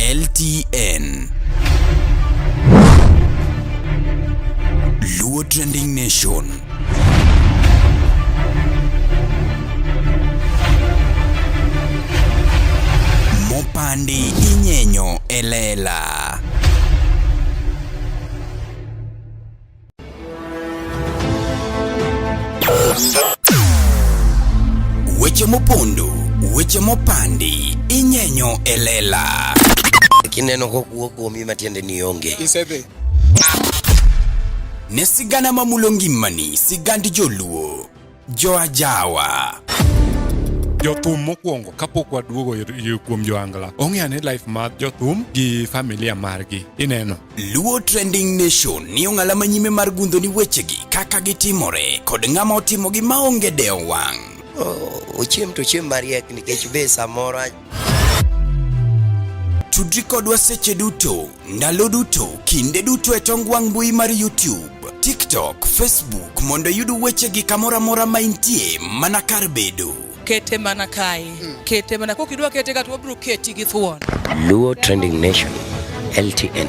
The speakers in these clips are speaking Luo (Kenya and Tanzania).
LTN. Luo Trending Nation. Mopandi inyenyo e lela. Weche mopondo, weche mopandi, inyenyo e lela. Kineno kokuo kuomi matiende ni onge. Isedhi. Ne sigana mamulo ngimani, sigand joluo. Joajawa. Jothum mokwongo kapok waduogo kuom joangla ong'e ane life mar jothum gi familia margi ineno. Luo Trending Nation ni ong'ala manyime mar gundho ni wechegi kaka gitimore kod ng'ama otimogi maonge dewo wang'. Ochiem to ochiem mariek nikech be samoro Tudri kodwa seche duto, ndalo duto, kinde duto e tong wang' mbui mar YouTube, TikTok, Facebook mondo iyud wechegi kamoro amora ma intie mana kar bedo. Kete mana kae. Kete mana kokidwa kete ka to wabiro keti gi thuon. Luo Trending Nation, LTN,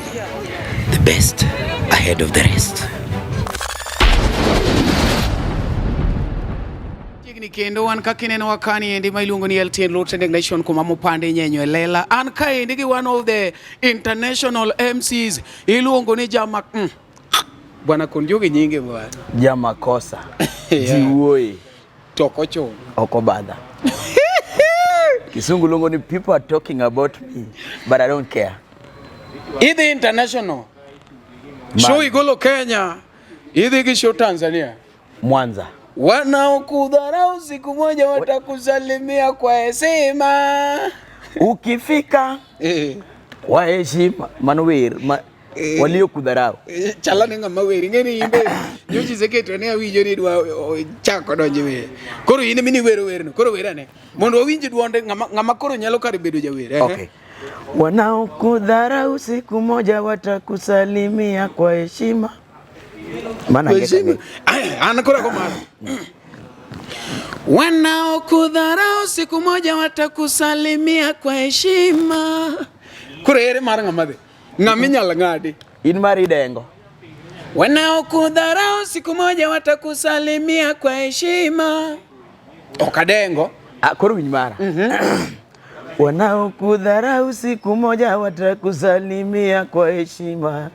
the best ahead of the rest. Chiegni kendo wan kaka inenowa kani endi ma iluongo ni LTN Luo Trending Nation kuma mopande inyenyo e lela. An kaendi gi one of the international MCs iluongo ni Jama Bwana kon jogi nyinge bwana. Jamakosa. Yeah. Ji wuoye. To ok ochuno. Ok obadha. Kisungu luongo ni people are talking about me but I don't care. Idhi international. Show igolo Kenya. Idhi gi show Tanzania. Mwanza. Wanaokudharau siku moja watakusalimia kwa heshima. Ukifika Eh. kwa heshima mano wer ma, waliokudharau. Chala ne ng'ama wer ing'e ni imbe nyocha iseketo ne awinjo ni idwa chako donjo e wer. Koro in ema iwero werno. Koro wer ane. Mondo wawinj duonde ng'ama koro nyalo kar bedo jawer. Ehe. Okay. Wanaokudharau siku moja watakusalimia kwa heshima. Maana Kwa heshima. Aya, an koro ago mara. Wanaokudharau siku moja watakusalimia kwa heshima. Koro ere mar ng'ama dhi? Ng'ama inyalo ng'adi? In mar idengo. Wanaokudharau siku moja watakusalimia kwa heshima. Ok adengo. Ah, koro winj mara. Wanaokudharau siku moja watakusalimia kwa heshima.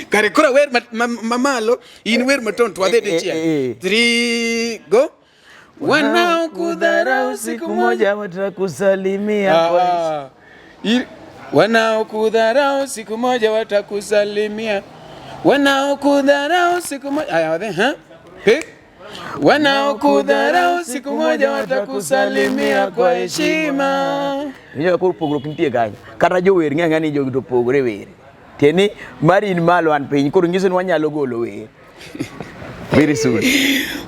Kare koro wer mamalo, in wer maton to wadhi dichiel. 3 go. Wanaokudharau siku moja watakusalimia kwa heshima. Wanaokudharau siku moja watakusalimia. Wanaokudharau siku moja. Aya, wadhi, ha? Pick. Wanaokudharau siku moja watakusalimia kwa heshima. Winjo koro pogruok nitie kanyo. Kata jower ng'e ang'eya ni jogi to pogore wer. Tiende ni mari in malo an piny koro nyiso ni wanyalo golo wer. Very soon.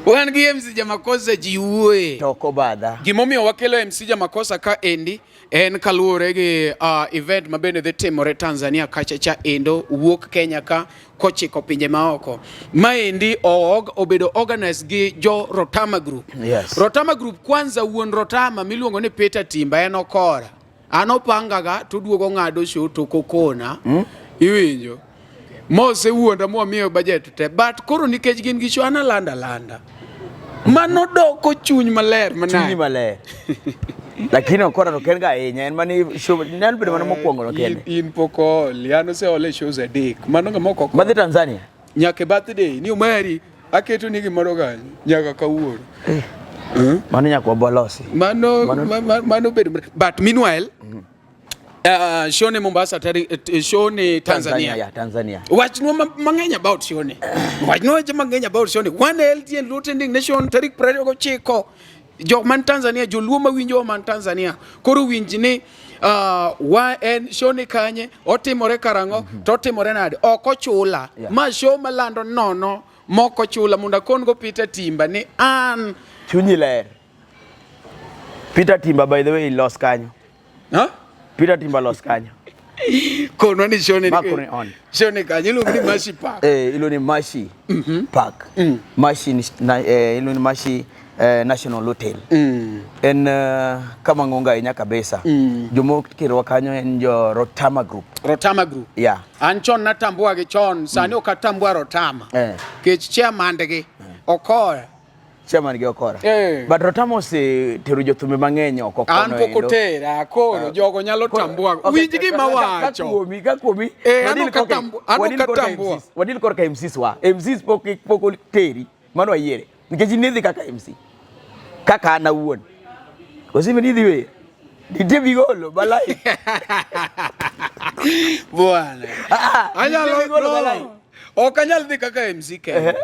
Wan gi MC Jamakosa ji wuoye. To ok obadha. Gimomiyo wakelo MC Jamakosa ka endi en kaluwore gi event ma bende dhi timore Tanzania kacha cha endo wuok Kenya ka kochiko pinje maoko. Maendi obedo organized gi jo Rotama Group. Yes. Rotama Group kwanza wuon Rotama miluongo ni Peter Timba en okora. An opangaga to oduogo ng'ado show to kokona. Iwinjo? Mosewuonda mwamiyo budget te. But koro nikech gin gi show an alanda alanda. Mano doko chuny maler manade. Chunyi maler. Lakini okora to ken ga ahinya en mani show nyalo bedo mana mokwongo no kende. In pok ool, an oseol e shows adek. Mano ng'ama ok Madhi Tanzania. Nyaka e birthday ni Omari aketo ni gimoro kanyo nyaka kawuono. Mano nyaka wabolosi. Mano mano bedo but meanwhile show ni Mombasa show ni Tanzania. Yeah, Tanzania. Wachnwa mang'eny about show ni. Wachnwa weche mang'eny about show ni. Wan LTN Luo Trending Nation tarik 29. Jok man Tanzania, joluo mawinjo man Tanzania. Koro winj ni wa en show ni kanye, otimore karang'o, to otimore nade. Ok ochula. Yeah. Ma show malando nono mok ochula mondo akon go Peter Timba ni an. Chunyi ler. Peter Timba by the way los kanyo. Huh? Peter Timba los kanyo. Konwa ni show ni. Makoni on. Show ni kanye iluongo ni Mashi Park. Iluongo ni Mashi Park. Mashi ni na, iluongo ni Mashi National Hotel. En kama ng'ongo ahinya kabisa. Joma okerowa kanyo en jo Rotama Group. Rotama Group. Yeah. An chon natambua gi chon, sani ok atambua Rotama. Kech chairman gi okora. Chairman gi okora. Eh. But Rotama osetero jothumbe mang'eny oko An kono pok endo. otera, koro jogo nyalo tambua. Winj gima Ka wacho. kuomi, ka kuomi. Eh, an wadil ok korka- an wadil ok korka atambua. MCs, wadil korka MCs wa. MCs pok oteri, mano ayiere. Nikech in idhi kaka MC. Kaka an awuon. Osime ni idhi wer. Nitie bigolo balai. Bwana. Ah, ah, Anyalo nitie bigolo balai. no. Ok anyal dhi kaka MC kende.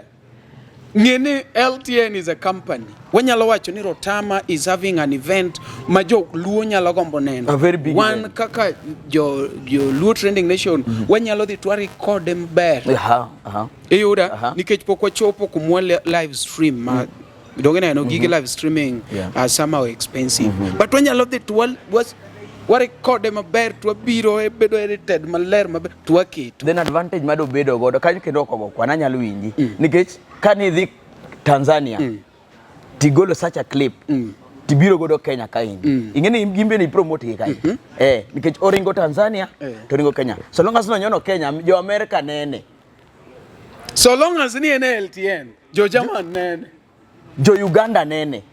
Ng'e ni LTN is a company. Wanyalo wacho ni Rotama is having an event ma jo Luo nyalo gombo neno. A very big Wan event. kaka jo Luo Trending Nation wanyalo dhi to warekode maber. Aha. Iyuda Aha. nikech pok wachopo kumwa live stream ma donge neno gige live streaming are somehow expensive. But wanyalo dhi to warekode maber to wabiro e bedo edited maler maber to waketo. Then advantage ma dobedo godo kanyo kendo ok ogo kwan anyalo winji nikech kane idhi Tanzania tigolo such a clip tibiro godo Kenya kaendi ing'e ni gin bende ipromote gi kae nikech oringo Tanzania to oringo Kenya so long as nonyono Kenya jo America nene So long as ni en e LTN, jo German nene. jo Uganda nene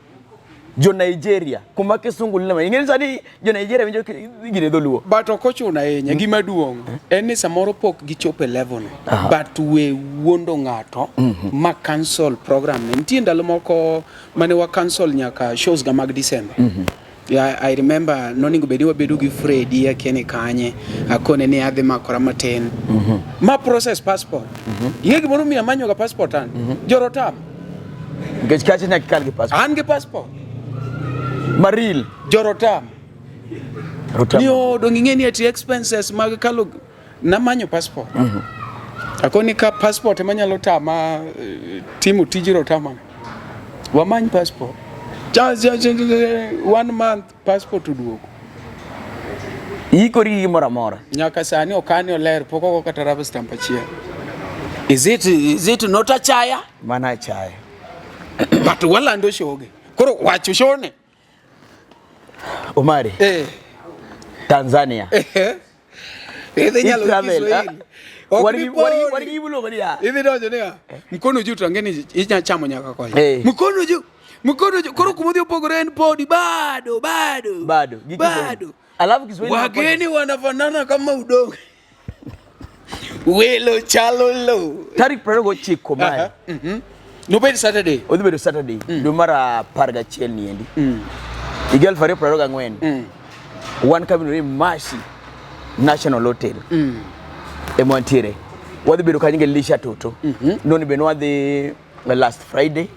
jo Nigeria kuma kisungu lile ing'e ni sani jo Nigeria winjo gine dholuo But ok ochuno ahinya. Gima duong' en ni samoro pok gichopo e level no. But we wuondo ng'ato ma cancel program ne. Nitie ndalo moko mane wa cancel nyaka shows ga mag December. Yeah, I remember nonego bed ni wabedo gi Freddy akia ni kanye akone ni adhi makora matin ma process passport. Ing'e gimoro miyo amanyo ga passport an Jorotam nikech kacha nyaka ikal gi passport an gi passport maril Jorotam Rotama. ni o dong ing'e ni ati expenses mag kalo namanyo passport. Akoni ka passport ema nyalo tama timo tij Rotama. Wamany passport. Cha, one month passport oduogo. Iikori gi gimoro amora. Nyaka sani okani oler pok ogo kata rubber stamp achiel. Is it not achaya? Mana achaya. But walando shoge. Koro wacho shone. Omari. Tanzania. Idhi nyalo I-travel, Kiswahili. ah. Ok bi poni. Wan gi iluongo niya. Idhi donjo niya. Mkono juu to ang'e ni inya chamo nyaka kocha. Eh. Mkono juu. Mkono juu. Koro kumodhi opogore en podi bado bado. Bado. Gi Kiswahili. Bado. Alafu Kiswahili Wageni wanafanana kama udongo. Welo chalo lo. Tarik 29 mae. Aha, Nobed Saturday. Odhi bedo Saturday. Dwe mar 11 ni endi. Higa 2024. Wan kama ni Mashi National Hotel. Ema wantiere. Wadhi bedo kanyo gi Elisha Toto. Noni be nwadhi last Friday.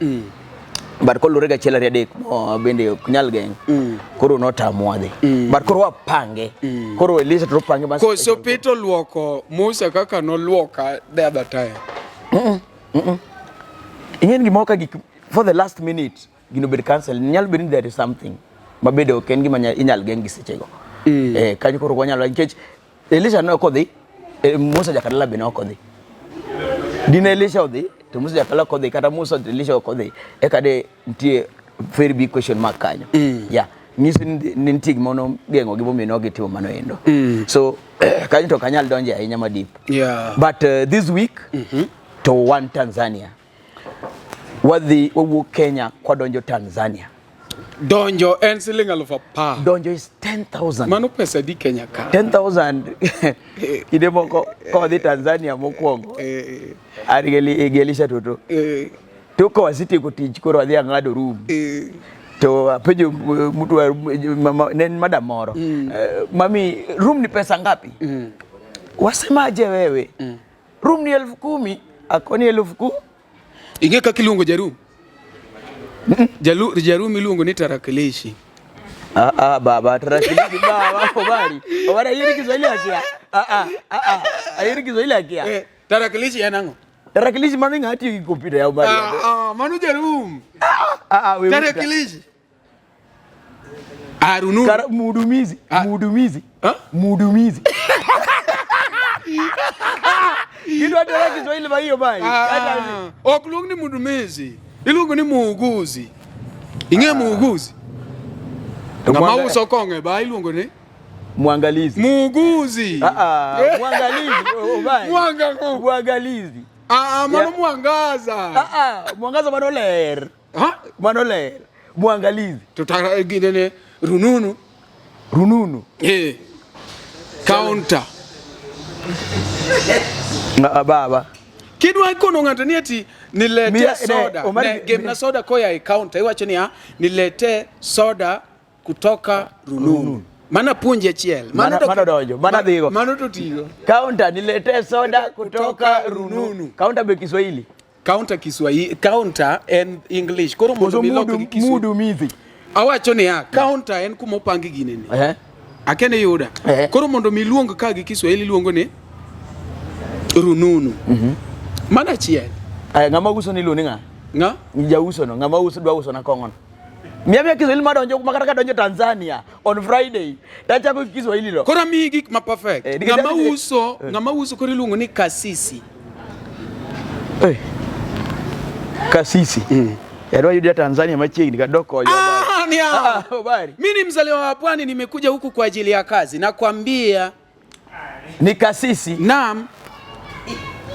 But koluwore gi achiel ariyo adek mo bende ok nyal geng'. Koro notamwa dhi. But koro wapange. Koro Elisha Toto pange ma Koso Peter luoko Musa kaka noluoka the other time. Ing'e ni gimoro ka gik for the last minute gino bed cancel nyalo bedo ni there is something mabedo ok en gima inyal geng' gi sechego. Kanyo koro wanyalo nikech Elisha ne ok odhi, Musa Jakadala be ne ok odhi. Dine Elisha odhi to Musa Jakadala ok odhi kata Musa to Elisha ok odhi eka de nitie very big question mark kanyo. Yeah. Nyiso ni nitie gima nogeng'o gi momiyo ne ok gitimo mano endo. So kanyo to ok anyal donje ahinya ma deep. But this week to wan Tanzania. Wadhi wawuok Kenya kwadonjo Tanzania. Donjo en siling 10,000. Donjo is 10,000. Mano pesa adi Kenya ka? 10,000 kinde moko kodhi Tanzania mokwongo an gi Elisha Toto. Tok ka wasetieko tich koro adhi ang'ado room. To apenjo mtu wa mama, ne en madam moro. Mami, room ni pesa ngapi? Wasemaje wewe? Room ni 10,000. Akoni 10,000. Ing'e kaka iluongo jarum? Jarum iluongo ni tarakilishi. Ah, ah, baba tarakilishi baba Omari. Omari ayeri Kiswahili akia. Ah, ah, ah, ah. Ayeri Kiswahili akia. Tarakilishi en ang'o? Tarakilishi mano ng'a tiyo gi kompyuta ya Omari. Ah, ah, mano jarum. Ah, ah, we Tarakilishi. Arunu. Kara mhudumizi, mhudumizi. Ah? Mhudumizi. Gidwa tera Kiswahili ma hiyo bai. Ah, ok luong ni mhudumizi. Iluongo ni muuguzi. Ing'e muuguzi? To Ng'ama mwanga- uso kong'o e ba iluongo ni Mwangalizi. muuguzi. Ah, ah, mwangalizi. Omari. Mwanga ng'o? Mwangalizi. Ah, ah, mano Yeah. mwangaza. Ah, ah, mwangaza mano ler. Ha? Mano ler. Mwangalizi. To ta ginene rununu. Rununu. Eh. Counter. Ah, baba. Kidwa kono ng'ato ni ati nilete Mia- ne, soda. Omari- Ne, gemna soda koya e counter iwacho niya nilete soda kutoka rununu. Mana puonji achiel. Mano donjo, mano dhigo. Mano to tigo. Counter nilete soda kutoka Kutoka rununu. rununu. Counter be Kiswahili. Counter Kiswahili, counter en English. Koro mondo Koso mi lok mudu, gi Kiswahili. mudumizi. Awacho niya, counter en kuma opangi ginene. Eh. Akia ni yuda. Eh. Koro mondo mi luong ka gi Kiswahili iluongo ni rununu. Mano achiel. Aya, ng'ama uso ni iluongo ni ng'a? Ng'a? Jauso no, ng'ama uso dwa uso na kong'o no. Miya miya Kiswahili madonjo makata kadonjo Tanzania on Friday. Tachako gi Kiswahili no. Koro amiyi gik ma perfect. Eh, nikech Ng'ama adhi- uso, ng'ama uso koro iluongo ni kasisi. Eh. Kasisi. Mm. Yadwa yudia Tanzania machiegni kadok koyo. Ah, ni Ah, Obari. Mimi ni mzaliwa wa pwani, nimekuja huku kwa ajili ya kazi. Nakwambia, Ni kasisi naam.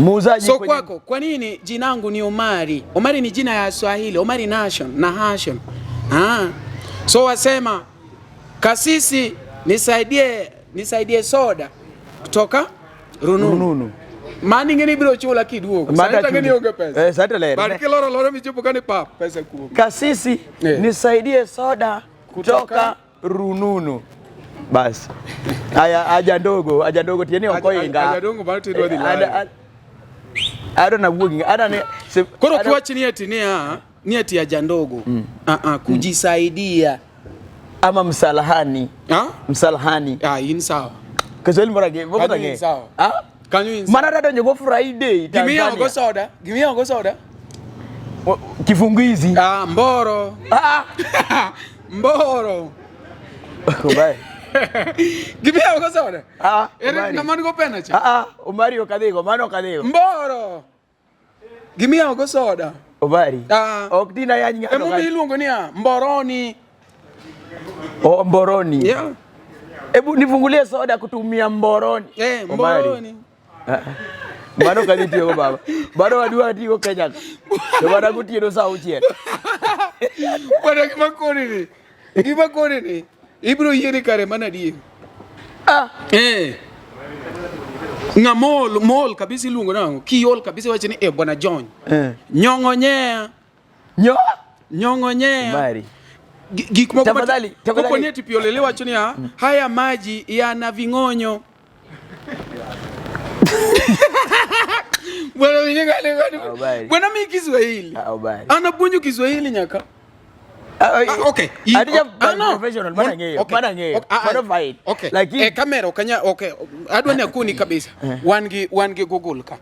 muuzaji So kwenye- kwako, kwa nini jinangu ni Omari? Omari ni jina ya Swahili, Omari Nation na Hashon. Ah. So wasema kasisi, nisaidie nisaidie soda kutoka rununu. Rununu. Mani ngeni biro chula kiduogo. Mata Sani tangeni chuli. onge pesa. Eh, sani ler. But kiloro loro michopo kani pap pesa kuom. Kasisi Eh. nisaidie soda kutoka Kutoka- rununu. Bas. Aya aja ndogo, aja ndogo tieni ok oinga. Aja ndogo bado tidwa dhi Eh, laro. Ada na wuogi, ada ne Koro ada- kiwach ni ati ni ni ati haja ndogo. Ah ah, kujisaidia. ama msalahani. Ah? Msalahani. Ah, in sawa. Kiswahili mora ge, moko Kanyo tang'e. in sawa. Ah? Kanyo in sawa. Mana dadonjo go Friday Gimiya go Tanzania. soda. Gimiya go soda. Kifungizi. Ah, mboro. Ah. Mboro. Obari. Gimiya go soda. Ah, Ere Omari. ng'ama nigo pena cha. Ah ah, Omari ok adhigo, mano ok adhigo. Mboro. Gimiya go soda. Omari. Ah. Ok tina yany ng'ato. Emomiyo iluongo niya mboroni. Oh, mboroni. Yeah. Hebu nifungulie soda kutumia mboroni. Eh, Omari. mboroni. Mano ok adhi tiyogo baba. Mano wadwa tiyogo Kenya ka. To mana gotieno saa auchiel. Bwana gima koni ni. Gima koni ni. Ibiro yieri kare mana adier. Ah. Eh. Ng'ama ol, mool kabisa iluongo nang'o? Kiol kabisa iwacho ni eh bwana John. Eh. Nyong'onyea. Nyo. Nyong'onyea. Omari. Gik moko Tafadhali, tafadhali. Kopo ni ati pi olele wacho niya, haya maji yana ving'onyo. Bwana winyi gani gani? Habari. Bwana mi Kiswahili. Ah, Obari. Anapuonjo Kiswahili nyaka. Ah, Ah, okay. Adija Ah, no. professional, mano ang'eyo, Okay. mano ang'eyo, Okay. Ah, ah. mano fine. Okay. Lakini E kamera ok anya okay. Adwa ni akoni kabisa. Wan gi Google ka.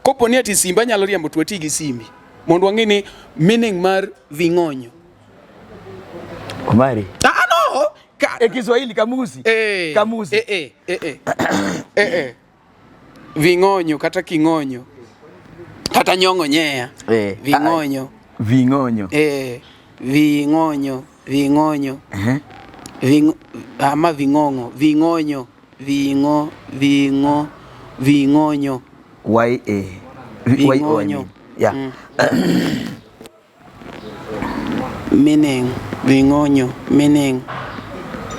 Kopo ni ati simba nyalo riembo to wati gi simbi. Mondo wang'e ni meaning mar ving'onyo. Omari. Ah no. Ka, E Kiswahili kamusi. Eh, Kamusi. Eh, eh, eh, eh. eh, eh. Ving'onyo kata king'onyo. Kata nyong'onyea. Eh. Ving'onyo. Ving'onyo. Eh, ving'onyo, ving'onyo. Eh. Ving, ama ving'ong'o, ving'onyo, ving'o, ving'o, ving'onyo. Y A. V- Y O I Ving'onyo. mean. Yeah. Meaning, ving'onyo, meaning.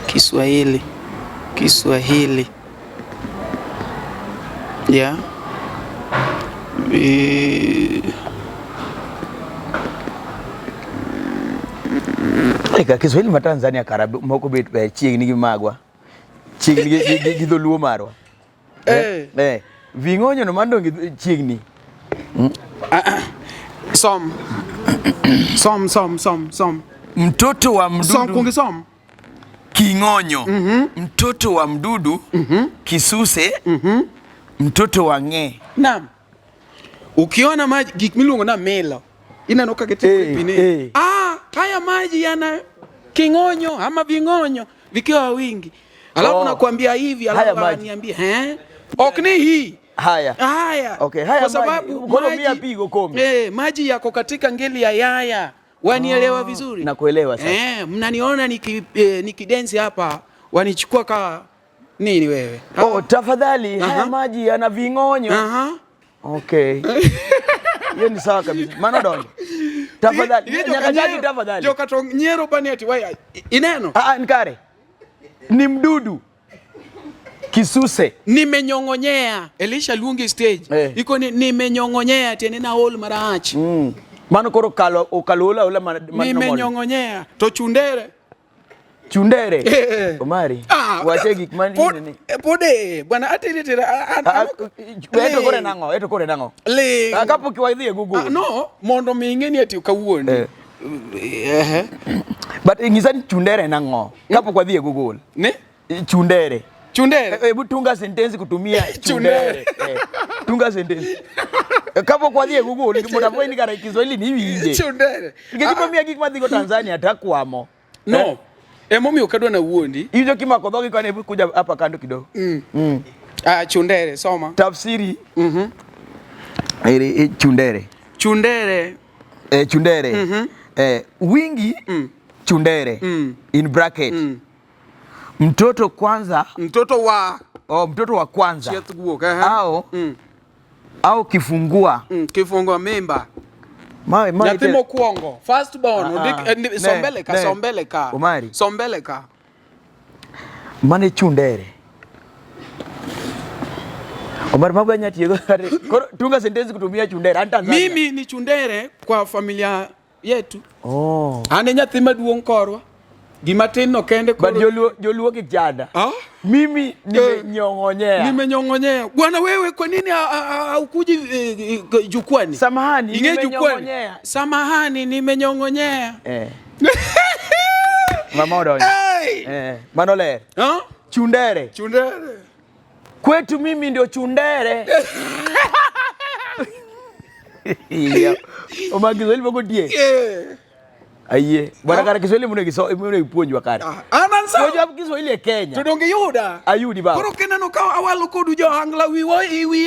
Kiswahili. Kiswahili. Yeah. Eka Kiswahili ma Tanzania kara moko bet ber chiegni gi magwa. Chiegni gi dholuo marwa. Eh. Eh. Ving'onyo no mano donge chiegni. Som. Som, som, som, som. Mtoto wa Som, mdudu kuong isom. king'onyo. Mtoto wa mdudu kisuse. Mtoto wa ng'e. Naam. Ukiona maji gik miluongo na milo. Ineno ka gitimore Eh, pi ni. eh. Ah, haya maji yana king'onyo ama ving'onyo vikiwa wingi. Alafu Oh. nakwambia hivi, Haya alafu maji. ananiambia eh? Ok ni hii. Haya. Haya. Okay, haya kwa maji. sababu Koro miya pigo kombe. Eh, maji yako katika ngeli ya yaya. Wanielewa vizuri? Nakuelewa sasa. Mnaniona nikidensi hapa, wanichukua ka nini wewe? Oh, tafadhali haya maji yana ving'onyo. Okay. Hiyo ni sawa kabisa. Mano donjo. Tafadhali. Nyaka chaki tafadhali. Joka to nyiero bani ati waya ineno? Ah, nkare. Ni mdudu. Kisuse. Nimenyong'onyea. Elisha luongi stage. Iko ni nimenyong'onyea tiende na ol marach. Mano koro kalo okalola ola man Nimenyong'onyea. To chundere. Chundere. Omari. Wache gik man ni. Pode bwana atiri tira. Eto kore nang'o? Eto kore nang'o? Le. Kapok wadhi e Google. No, mondo mi ing'e ni ati kawuono. But ing'isa ni chundere nang'o? Kapok wadhi e Google. Ne? Chundere. Chundere. Hebu tunga sentensi kutumia chundere. Tunga sentensi. Kapok wadhi e Google mondo afweny ni kare Kiswahili ni iwinje. Chundere. Nikech ibomiya gik madhigo Tanzania takwamo. No. Emomiyo ok adwa na wuondi. Iwinjo kimako dhogi koni, hebu kuja hapa kando kidogo. Chundere soma. Tafsiri. Chundere. Chundere. Chundere. Wingi chundere. In bracket. Mtoto kwanza. Mtoto wa. Oh, mtoto wa kwanza. Chieth guok, Au au kifungua. Kifungua mimba. Nyathi mokwongo, first born, sombele ka, sombele ka. Omari. Sombele ka. Mane chundere. Omari mago anya tiyogo. Koro tunga sentensi kutumia chundere. An Tanzania. Mimi ni chundere kwa familia yetu. Oh. An e nyathi maduong' korwa. Gima tin no kende koro. But joluo kik chanda. Mimi nimenyong'onyea. Nimenyong'onyea. Bwana wewe kwa nini haukuji jukwani? Samahani, nimenyong'onyea. Samahani, nimenyong'onyea. Mama odonjo. Mano ler. Chundere. Chundere. Kwetu mimi ndio chundere. Oma Kiswahili pok otiek. Ayie. Bwana kare Kiswahili monego ipuonjwa kare. Puonjwa Kiswahili e Kenya. To donge iyuda? Ayudi baba. Koro kineno ka awalo kodu jo Angla wiwa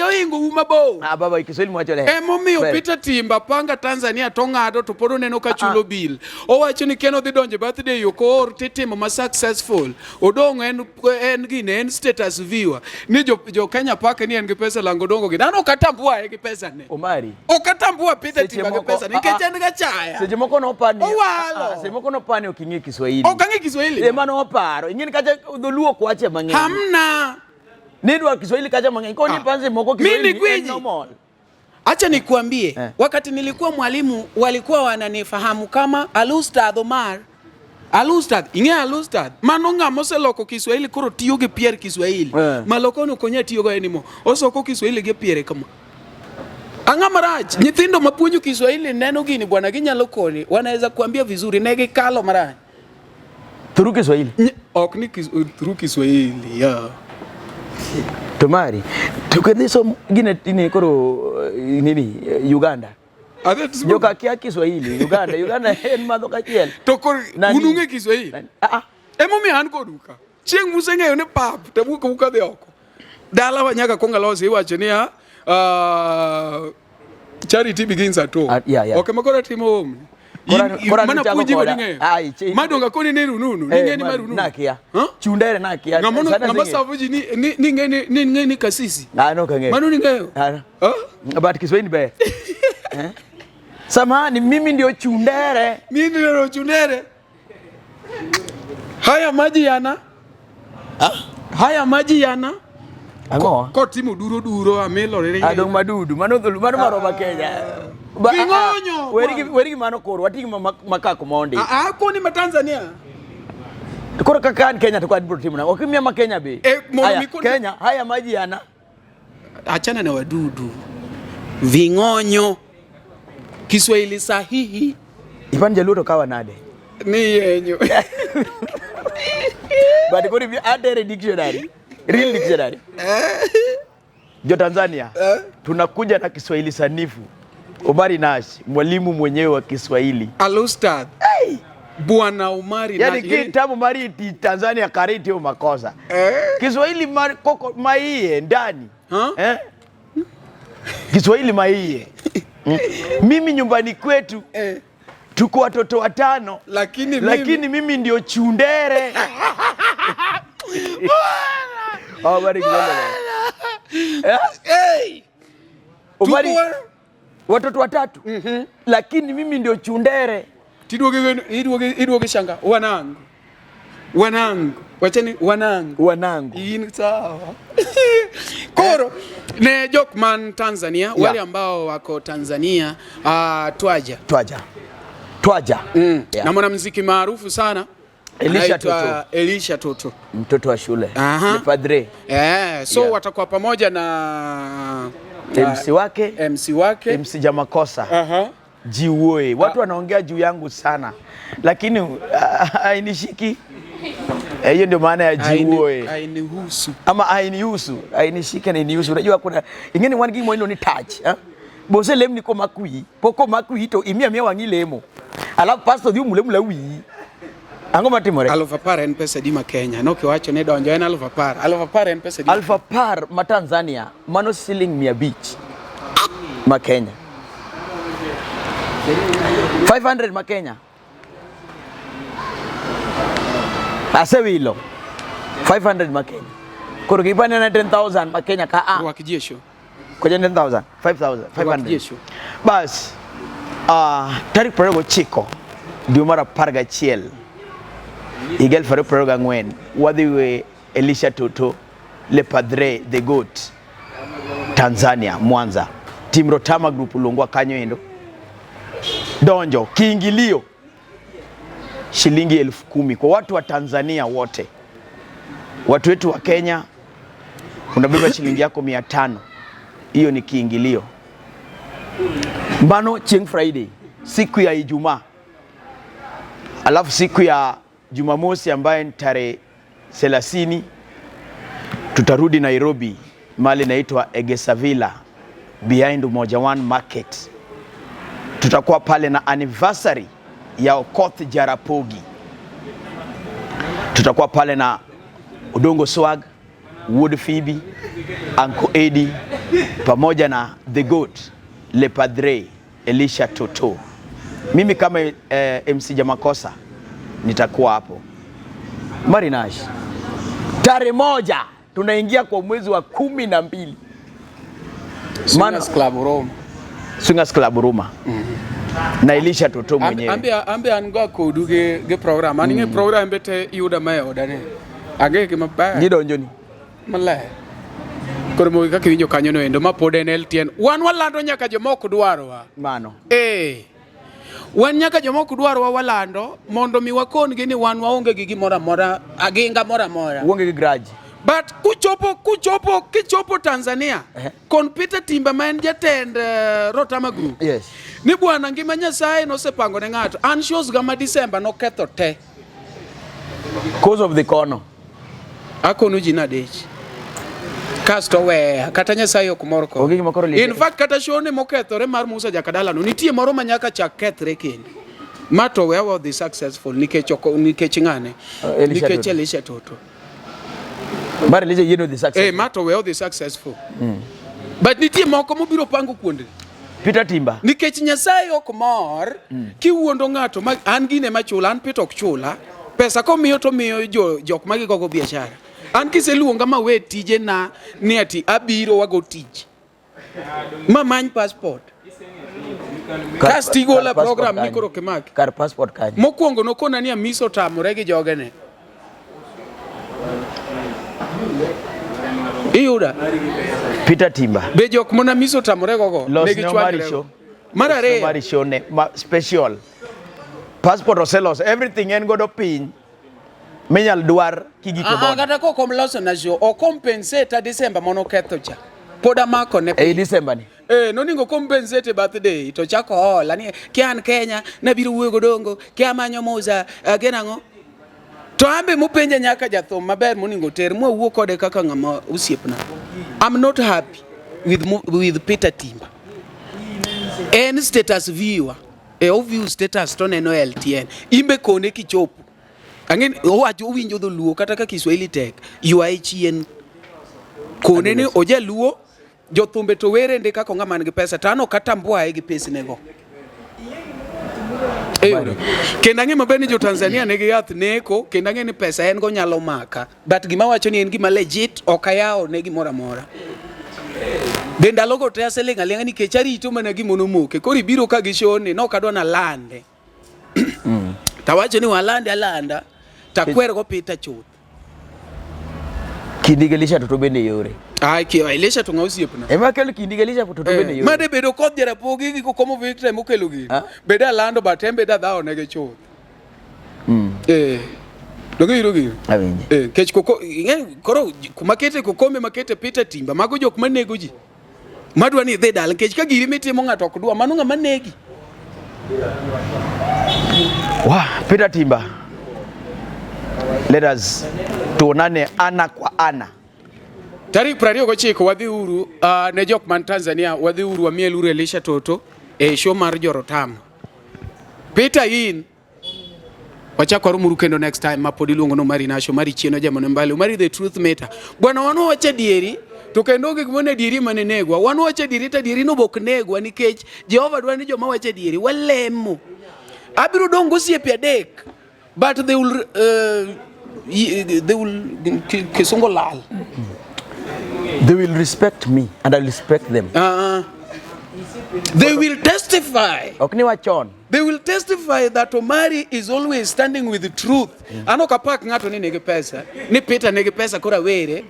ohingo u mabor. Ah baba Kiswahili mwacho ler. Emomiyo Peter Timba panga Tanzania to ng'ado to pod oneno ka chulo bill. Owacho ni ken odhi donjo e birthday ok oor titimo ma successful. Odong' en gine en status viewer. Ni jo Kenya pake ni en gi pesa lango dongo gi. Dhano ok atambua gi pesa ne. Omari. Ok atambua Peter Timba gi pesa ne nikech en gachaya. Seche moko nopani. Owalo. Seche moko nopani ok ing'e Kiswahili. Ok ang'e Kiswahili. Ema noparo. Ing'e ni kacha dholuo ok wache mang'eny. Hamna. Nidwa Kiswahili kacha mang'eny. Koni panze moko Kiswahili ni en normal. Acha nikuambie, wakati nilikuwa mwalimu walikuwa wananifahamu kama Alustad Omar. Alustad, ing'e Alustad. Mano ng'ama oseloko Kiswahili koro tiyo gi pier Kiswahili. Maloko no konya tiyo go anymore. Osoko Kiswahili gi piere kama. Ang'a marach, nyithindo mapuonjo Kiswahili neno gini bwana ginyalo koni, wanaweza kuambia vizuri ne gikalo marach. Through Kiswahili. Ok ni through Kiswahili, yeah. To mari, to kedhi som gine tine koro nini Uganda. Joka kia Kiswahili Uganda, Uganda en madho kachiel. To koro unung'e Kiswahili. Emomiyo an kodu ka. Chieng' museng'eyo ni pap, to wuok awuoka dhi oko. Dalawa nyaka kuong alosi iwacho niya, charity begins at home. Ok ema koro atimo home. Mana puonji go ning'eyo. Madonga koni ni rununu, ning'e ni marununu. Nakia. Chundere nakia. Ng'ama savo ji ni ning'e ni kasisi. Ah, no kang'eyo. Mano ning'eyo. But Kiswahili ber. Samahani, mimi ndio chundere. Mimi ndio chundere. Haya maji yana. Haya maji yana. Ang'o? Kotimo duro duro amilore. Adong' madudu, mano dholuo, mano maroma Kenya. Ging'onyo. Weri gi mano koro, wati gi makako mondi. Koni ma Tanzania. Koro kaka an Kenya to kwa biro timo nang'o? Ok imiya ma Kenya be. Kenya, haya maji yana. Achana na wadudu. Ving'onyo. Kiswahili sahihi. Ipan jaluo to kawa nade? Ni yenyo. But koro atere dictionary. Real dictionary. Jo Tanzania, tunakuja na Kiswahili sanifu. Omari Nash, mwalimu mwenyewe wa Kiswahili. Alustad. Bwana Omari Nash. Yani kitabu mari Tanzania kariti makosa. Kiswahili koko maiye ndani. Kiswahili maiye. Mimi nyumbani kwetu. Tuko watoto watano. Lakini mimi- lakini mimi ndio chundere. Oh, bari kidogo. Eh? Hey! Omari, Tuko wa- watoto watatu. Lakini mimi ndio chundere. Tiduoge iduoge iduoge shanga wanangu. Wanangu. Wacheni wanangu. Wanangu. In sawa. Koro ne jok man Tanzania Yeah. wale ambao wako Tanzania twaja Twaja. Twaja. Yeah. na mwanamuziki maarufu sana Elisha anaitwa Toto. Elisha Toto. Mtoto wa shule. Aha. Ni padre. Eh, so Yeah. watakuwa pamoja na MC wake, MC wake MC Jamakosa. Aha. Jiwoe. Watu wanaongea juu yangu sana, lakini hainishiki. Eh, Hiyo ndio maana ya jiwoe Ainihusu. ama hainihusu, hainishiki na inihusu. Unajua kuna ingine wan gimo ino ni touch eh? Bose lem ni koma kui poko makui to imia mia wangi lemo alafu pastor dhi umule mula wi ang'o matimore Aluf apar en pesa adi ma Kenya? Nokiwacho ni donjo en aluf apar. Aluf apar en pesa adi? Aluf apar ma Tanzania mano siling 500 ma Kenya 500 ma Kenya asewilo 500 ma Kenya koro gipane na 10000 ma Kenya ka a Rwak ji e show. koja 10000 5000 Rwak ji e 500 show. bas tarik 29 dwe mar 11 higa 2024 wadhi we Elisha Toto Le Padre the Goat Tanzania Mwanza Team Rotama Group luongwa kanyo endo donjo kiingilio shilingi 10,000 kwa watu wa Tanzania wote. Watu wetu wa Kenya unabeba shilingi yako 500, hiyo ni kiingilio. Mbano chieng' Friday, siku ya Ijumaa, alafu siku ya Jumamosi ambaye ni tarehe 30 tutarudi Nairobi, mahali inaitwa Egesa Villa behind Umoja One Market. Tutakuwa pale na anniversary ya Okoth Jarapogi. Tutakuwa pale na Odongo Swag, Wood Phoebe, Uncle Eddie pamoja na The Goat Le Padre Elisha Toto. Mimi kama MC Jamakosa nitakuwa hapo. Marinash. Tarehe 1 tunaingia kwa mwezi wa 12. Swingers Club Roma. Swingers Club Roma. Na Elisha Toto mwenyewe. Ambe an go kodu gi program. An ing'e program be te yuda ma e oda ni. Ang'e gi maber. Gidonjo ni. Maler. Koro mogi kaka iwinjo kanyo no endo ma pod en LTN. Wan walando nyaka joma ok dwarwa. Mano. Eh. Wan nyaka joma ok dwarwa walando mondo mi wakon gi ni wan waonge gi gimoro amora, aginga moro amora. Uonge gi grudge. But kuchopo kichopo Tanzania, kon Peter Timba ma en jatend Rotama Group. Yes. Ni bwana ngima Nyasaye nosepango ne ng'ato. An shows ga ma December noketho te. Cause of the kono. Akono ji nadech. Kasto weya kata Nyasaye ok mor kode. Onge gima koro liete. In fact kata show ne mokethore mar Musa Jakadala no nitie moro ma nyaka chak kethre kendo. Ma to weya odhi successful nikech ok nikech ng'ane. Elisha Nikech Toto. Elisha Toto. Mar Elisha yieno dhi success. Eh, ma to weya odhi successful. But nitie moko mobiro pango kuonde. Peter Timba. Nikech Nyasaye ok mor kiwuondo ng'ato ma an gine machula an Peter ok chula pesa komiyo to miyo jo, jok ma gigogo biashara. An kiseluonga ma we tijena ni ati abiro wago tich ma many passport Kasto igola Kar passport program ni kanyo. koro kimaki. Kar passport kanyo. Mokwongo nokona ni Amiso otamore gi jogene. Iyuda Peter Timba. be jok mane Amiso otamore gogo Los ne ne gichwanyore Omari show. Mar Los ne ariyo Omari show ne ma special. Passport oselos everything en godo piny. Minyal dwar kigiko Ah, boda. kata kok omloso na show o compensate December mane oketho cha. Pod amako ne. Ei December ni. Eh, noningo compensate birthday to chako hola ni kia an Kenya nabiro wuoyo godongo kia amanyo Musa agen ang'o. To ambe mopenja nyaka jathum maber moningo ter mwawuo kode kaka ng'ama osiepna. I'm not happy with Peter Timba. En status viewer. E oview status to neno LTN. Imbe kone kichopo. Ang'e owacho owinjo dholuo kata ka Kiswahili tek. Ywaye chien. Kone ni ojaluo jothumbe to were ndi kaka ng'ama nigi pesa to an ok atambwaye gi pesnego. Eyudo. Kendo ang'e maber ni jo-Tanzania nigi yath neko, kendo ang'e ni pesa en go nyalo maka. But gima wacho ni en gima legit, ok ayawo ne gimoro amora. Be ndalogo te aseling' aling'a nikech arito mana gima nomoke. Koro ibiro ka gi shoni, nok adwa nalande. Tawacho ni walande alanda, takwergo Peter chuth. Kindi gi Elisha to bende yore. Ai, ki Elisha to ng'a osiepna. Ema kelo kindi gi Elisha to bende yore. Made bedo kodh Jarapogi gi Kokomo Victor emokelo gini. Ah. Bed alando but en bed adhawo negi chuth. Eh. Donge iyudo gino? Awinji. Eh, kech koko ing'e koro kuma kete Kokombe makete Peter Timba mago jok manego ji. Madwa ni idhi dala nikech ka giri mitimo ng'ato ok dwa mano ng'ama negi. Wa, Peter Timba. Let us tuonane ana kwa ana. Tarik 29 wadhi uru ne jok man Tanzania wadhi uru wamiel uru Elisha Toto e show mar Jorotam. Peter in wachak waromuru kendo next time ma pod iluongo no Mari Nasho Mari Chieno Jamone Mbali Mari the truth matter. Bwana wan wacho adieri to kendo onge gima ne adieri mane negwa. Wan wacho adieri to adieri no bok negwa nikech Jehova dwaro ni joma wacho adieri walemo. Abiro dong' gosiepe adek but they will they will kisungu lal. They will respect me and I will respect them. They will testify. Ok ni wachon. They will testify that Omari is always standing with the truth. An ok apak ng'ato ni nigi pesa, ni Peter nigi pesa koro awere.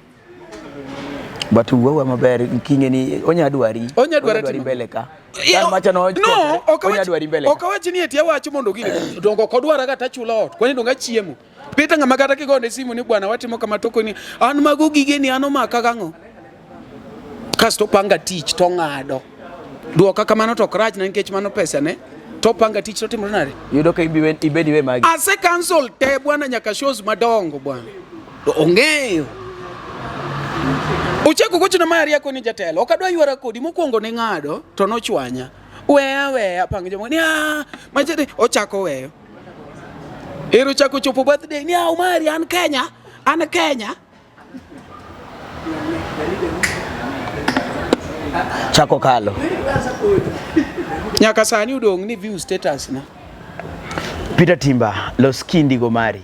But wuowa maber king'e ni onya dwari. Onya dwara timo. mbele ka. Kan macha no No, ok onya awach- dwari mbele ka. ok awach ni eti awacho mondo gini. Dongo ok odwara kata achulo ot. Kwani dongo achiemo. Peter ng'ama kata kigone simu ni bwana watimo kama to okoni an mago gigeni an omaka gang'o. Kasto opanga tich to ong'ado. Duoka kamano to ok rachna nikech mano pesa ne. To opanga tich to timore nade? Yudo ka ibed iwe magi. Ase cancel te bwana nyaka shows madongo bwana. To ong'eyo. Ochako gochona ma ariako ni jatelo. Ok adwa ywara kodi mokwongo ne ng'ado to nochwanya. Weya weya pang jomoko ni ah machete ochako weyo. Ero chako chopo birthday ni ah Omari an Kenya, an Kenya. Chako kalo. Nyaka sani odong' ni view status na. Peter Timba, los kindi go mari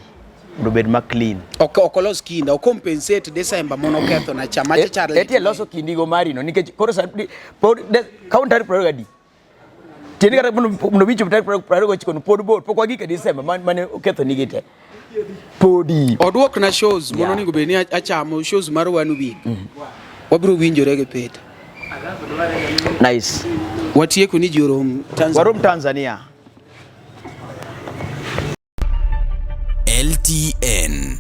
mondo obed ma clean. Ok ok olos kinda, o compensate December mono oketho na cha macha char. Etie loso kindi go mari no nikech koro sa pod count tarik 20 adi. Tiende kata mondo bichop tarik 29 no pod bor pok wagik e December mane oketho nigi te. Podi. Oduok na shows mono onego bed ni achamo shows mar one week. Wabiro winjore gi Peter. Nice. Watieko ni ji orom Tanzania. Warom Tanzania. LTN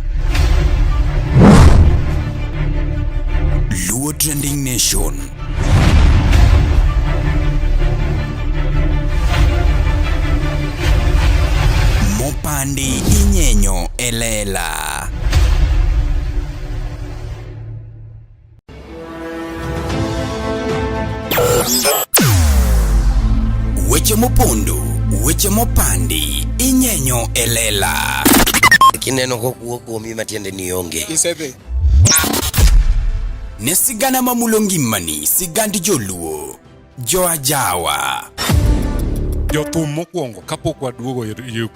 Luo Trending Nation. Mopandi inyenyo e lela. Weche mopondo, weche mopandi, inyenyo e lela. Kineno kokuo kuomi matiende ni onge. Isedhi. Ne sigana mamulo ngimani, sigand joluo. Joajawa. Jothum mokwongo kapok waduogo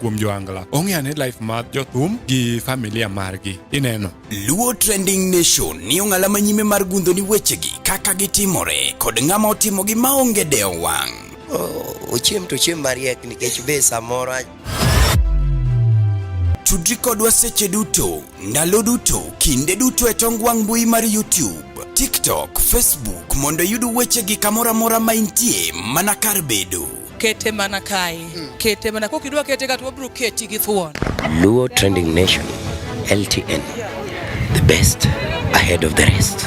kuom joangla ong'e ane life mar jothum gi familia margi ineno. Luo Trending Nation ni ong'ala manyime mar gundho ni wechegi kaka gitimore kod ng'ama otimogi maonge dewo wang'. Ochiem to ochiem mariek nikech be samoro Tudri kodwa seche duto, ndalo duto, kinde duto e tong wang' mbui mar YouTube, TikTok, Facebook mondo iyud wechegi kamoro amora ma intie mana kar bedo. Kete mana kae. Kete mana kokidwa kete ka to wabiro keti gi thuon. Luo Trending Nation, LTN, the best ahead of the rest.